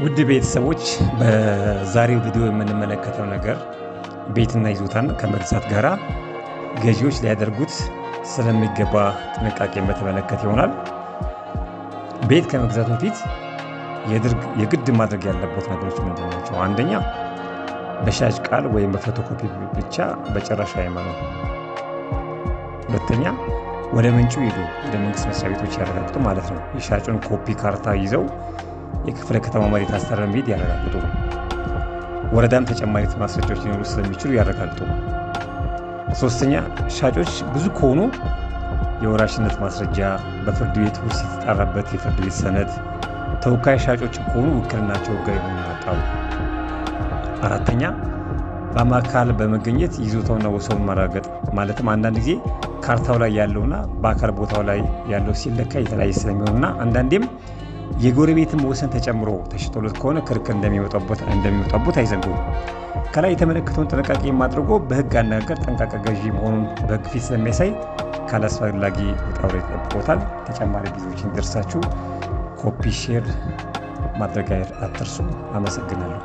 ውድ ቤተሰቦች፣ በዛሬው ቪዲዮ የምንመለከተው ነገር ቤትና ይዞታን ከመግዛት ጋራ ገዢዎች ሊያደርጉት ስለሚገባ ጥንቃቄን በተመለከተ ይሆናል። ቤት ከመግዛት በፊት የግድ ማድረግ ያለበት ነገሮች ምንድን ናቸው? አንደኛ፣ በሻጭ ቃል ወይም በፎቶኮፒ ብቻ በጭራሽ አይመኑ። ሁለተኛ፣ ወደ ምንጩ ይሂዱ፣ ወደ መንግስት መስሪያ ቤቶች ያረጋግጡ ማለት ነው። የሻጩን ኮፒ ካርታ ይዘው የክፍለ ከተማ መሬት አስተዳደር መሄድ ያረጋግጡ። ወረዳም ተጨማሪ ማስረጃዎች ሊኖሩ ስለሚችሉ ያረጋግጡ። ሶስተኛ፣ ሻጮች ብዙ ከሆኑ የወራሽነት ማስረጃ፣ በፍርድ ቤት ውስጥ የተጣራበት የፍርድ ቤት ሰነድ፣ ተወካይ ሻጮች ከሆኑ ውክልናቸው ሕጋዊ መሆኑን ያጣሩ። አራተኛ፣ በአካል በመገኘት ይዞታውና ወሰኑን ማረጋገጥ፣ ማለትም አንዳንድ ጊዜ ካርታው ላይ ያለውና በአካል ቦታው ላይ ያለው ሲለካ የተለያየ ስለሚሆንና አንዳንዴም የጎረቤትም ወሰን ተጨምሮ ተሽጦለት ከሆነ ክርክር እንደሚወጣበት አይዘንጉ። ከላይ የተመለከተውን ጥንቃቄ ማድረጎ በህግ አነጋገር ጠንቃቃ ገዢ መሆኑን በህግ ፊት ስለሚያሳይ ካላስፈላጊ ውጣ ውረድ ይጠብቆታል። ተጨማሪ ጊዜዎች እንዲደርሳችሁ copy፣ share ማድረግ አትርሱ። አመሰግናለሁ።